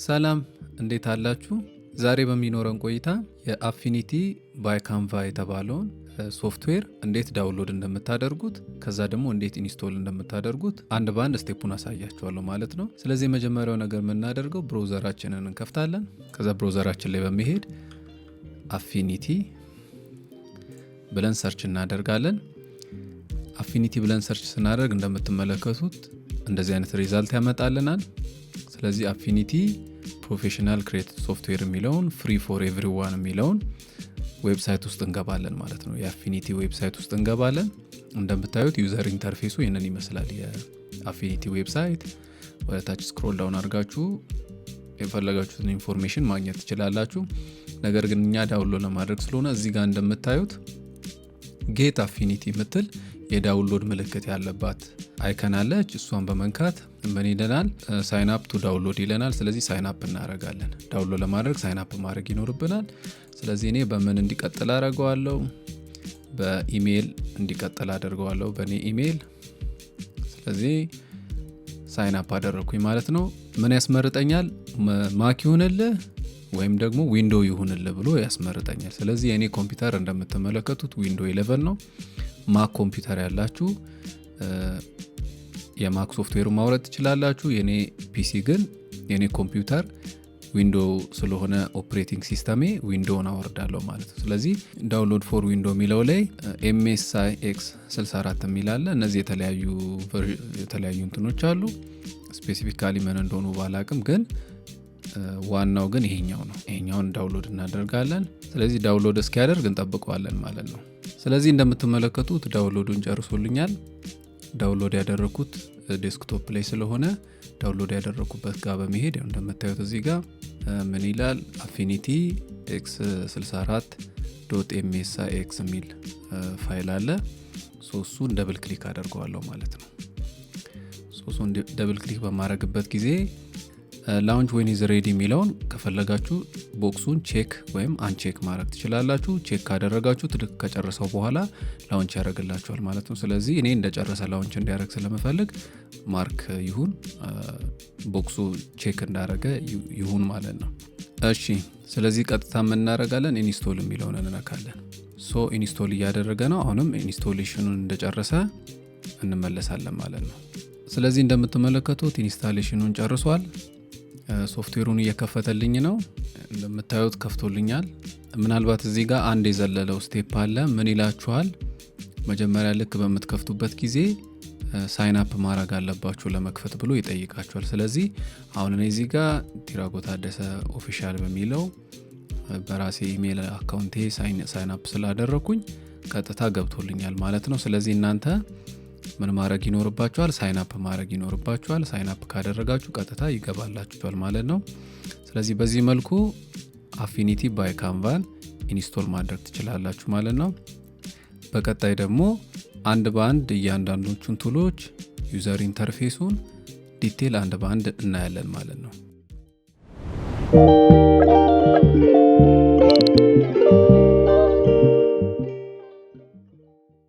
ሰላም፣ እንዴት አላችሁ? ዛሬ በሚኖረን ቆይታ የ Affinity by Canva የተባለውን ሶፍትዌር እንዴት download እንደምታደርጉት፣ ከዛ ደግሞ እንዴት install እንደምታደርጉት አንድ በአንድ step ኡን አሳያችኋለሁ ማለት ነው። ስለዚህ የመጀመሪያው ነገር የምናደርገው browser ኣችንን እንከፍታለን። ከዛ browser ኣችን ላይ በመሄድ Affinity ብለን search እናደርጋለን። Affinity ብለን search ስናደርግ እንደምትመለከቱት እንደዚህ አይነት result ያመጣልናል። ስለዚህ Affinity professional creative software የሚለውን፣ free for everyone የሚለውን website ውስጥ እንገባለን ማለት ነው። የ Affinity website ውስጥ እንገባለን። እንደምታዩት user interface ኡ ይህንን ይመስላል። የ Affinity website ወደ ታች scroll down አድርጋችሁ የፈለጋችሁትን information ማግኘት ትችላላችሁ። ነገር ግን እኛ download ለማድረግ ስለሆነ እዚህ ጋር እንደምታዩት Get Affinity የምትል የ download ምልክት ያለባት icon አለች። እሷን በመንካት ምን ይለናል? Sign up to download ይለናል። ስለዚህ sign up እናደርጋለን። Download ለማድረግ sign up ማድረግ ይኖርብናል። ስለዚህ እኔ በምን እንዲቀጥል አደርገዋለሁ? በኢሜይል እንዲቀጥል አደርገዋለሁ፣ በእኔ ኢሜይል። ስለዚህ sign up አደረግኩኝ ማለት ነው። ምን ያስመርጠኛል? Mac ይሁንልህ ወይም ደግሞ Window ይሁንልህ ብሎ ያስመርጠኛል። ስለዚህ የእኔ ኮምፒውተር እንደምትመለከቱት Window 11 ነው። Mac ኮምፒውተር ያላችሁ የ Mac software ኡ ማውረድ ትችላላችሁ። የኔ PC ግን፣ የኔ ኮምፒውተር Window ስለሆነ operating system ኤ Window ን አወርዳለሁ ማለት ነው። ስለዚህ download for Window የሚለው ላይ MSIX 64 የሚል አለ። እነዚህ የተለያዩ እንትኖች አሉ። Specifically ምን እንደሆኑ ባላቅም ግን ዋናው ግን ይሄኛው ነው። ይሄኛውን download እናደርጋለን። ስለዚህ download እስኪያደርግ እንጠብቀዋለን ማለት ነው። ስለዚህ እንደምትመለከቱት download ኡን ጨርሶልኛል። Download ያደረኩት desktop ላይ ስለሆነ download ያደረኩበት ጋር በመሄድ ያው እንደምታዩት እዚህ ጋር ምን ይላል? Affinity x 64.MSIX የሚል ፋይል አለ። እሱን double click አደርገዋለሁ ማለት ነው። እሱን double click በማድረግበት ጊዜ launch when is ready የሚለውን ከፈለጋችሁ box ኡን check ወይም uncheck ማድረግ ትችላላችሁ። Check ካደረጋችሁት ልክ ከጨረሰው በኋላ launch ያደርግላችኋል ማለት ነው። ስለዚህ እኔ እንደጨረሰ launch እንዲያደርግ ስለምፈልግ mark ይሁን፣ box ኡ check እንዳደረገ ይሁን ማለት ነው። እሺ፣ ስለዚህ ቀጥታ የምናደርጋለን install የሚለውን እንነካለን። So install እያደረገ ነው። አሁንም installation ኑን እንደጨረሰ እንመለሳለን ማለት ነው። ስለዚህ እንደምትመለከቱት installation ኑን ጨርሷል። ሶፍትዌሩን እየከፈተልኝ ነው። እንደምታዩት ከፍቶልኛል። ምናልባት እዚህ ጋር አንድ የዘለለው step አለ። ምን ይላችኋል? መጀመሪያ ልክ በምትከፍቱበት ጊዜ sign up ማድረግ አለባችሁ ለመክፈት ብሎ ይጠይቃችኋል። ስለዚህ አሁን እኔ እዚህ ጋር ቲራጎ ታደሰ official በሚለው በራሴ email account ኤ sign up ስላደረግኩኝ ቀጥታ ገብቶልኛል ማለት ነው። ስለዚህ እናንተ ምን ማድረግ ይኖርባችኋል? Sign up ማድረግ ይኖርባችኋል። Sign up ካደረጋችሁ ቀጥታ ይገባላችኋል ማለት ነው። ስለዚህ በዚህ መልኩ Affinity by Canva ን install ማድረግ ትችላላችሁ ማለት ነው። በቀጣይ ደግሞ አንድ በአንድ እያንዳንዶቹን tool ኦች፣ user interface ኡን detail አንድ በአንድ እናያለን ማለት ነው።